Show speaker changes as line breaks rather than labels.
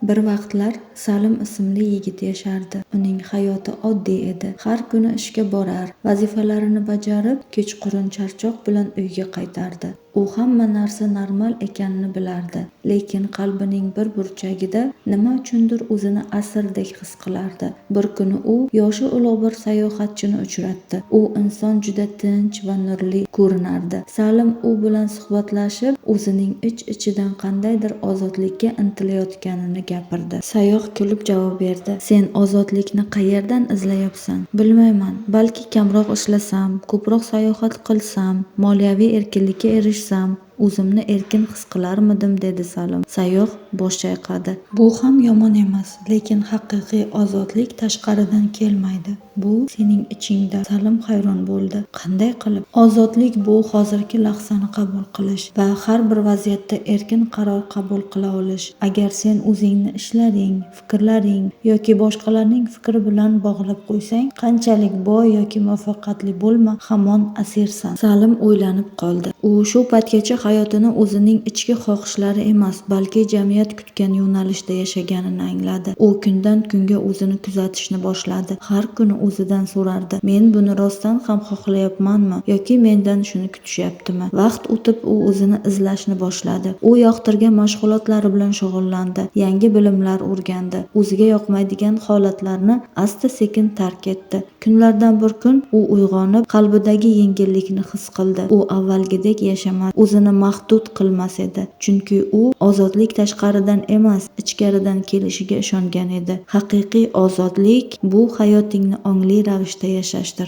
Bir vaqtlar Salim ismli yigit yashardi. Uning hayoti oddiy edi. Har kuni ishga borar, vazifalarini bajarib, kechqurun charchoq bilan uyga qaytardi. U hamma narsa normal ekanini bilardi, lekin qalbining bir burchagida nima uchundir o'zini asirdek his qilardi. Bir kuni u yoshi ulug' bir sayohatchini uchratdi. U inson juda tinch va nurli ko'rinardi. Salim u bilan suhbatlashib, o'zining ich-ichidan qandaydir ozodlikka intilayotganini gapirdi. Sayyoh kulib javob berdi: "Sen ozodlikni qayerdan izlayapsan?" "Bilmayman, balki kamroq ishlasam, ko'proq sayohat qilsam, moliyaviy erkinlikka erishsam, o'zimni erkin his qilarmidim", dedi Salim. Sayyoh bosh chayqadi. "Bu ham yomon emas, lekin haqiqiy ozodlik tashqaridan kelmaydi. Bu sening ichingda." Salim hayron bo'ldi. "Qanday qilib?" "Ozodlik bu hozirgi lahzani qabul qilish va har bir vaziyatda erkin qaror qabul qila olish. Agar sen o'zingni ishlaring, fikrlaring yoki boshqalarning fikri bilan bog'lab qo'ysang, qanchalik boy yoki muvaffaqiyatli bo'lma, hamon asirsan." Salim o'ylanib qoldi. U shu paytgacha hayotini o'zining ichki xohishlari emas, balki jamiyat kutgan yo'nalishda yashaganini angladi. U kundan kunga o'zini kuzatishni boshladi. Har kuni o'zidan so'rardi: "Men buni rostdan ham xohlayapmanmi yoki mendan shuni kutishyaptimi?" Vaqt o'tib u o'zini izlashni boshladi. U yoqtirgan mashg'ulotlari bilan shug'ullandi, yangi bilimlar o'rgandi, o'ziga yoqmaydigan holatlarni asta-sekin tark etdi. Kunlardan bir kun u uyg'onib, qalbidagi yengillikni his qildi. U avvalgidek yashamas, o'zini mahdud qilmas edi. Chunki u ozodlik tashqaridan emas, ichkaridan kelishiga ishongan edi. Haqiqiy ozodlik bu hayotingni ongli ravishda yashashdir.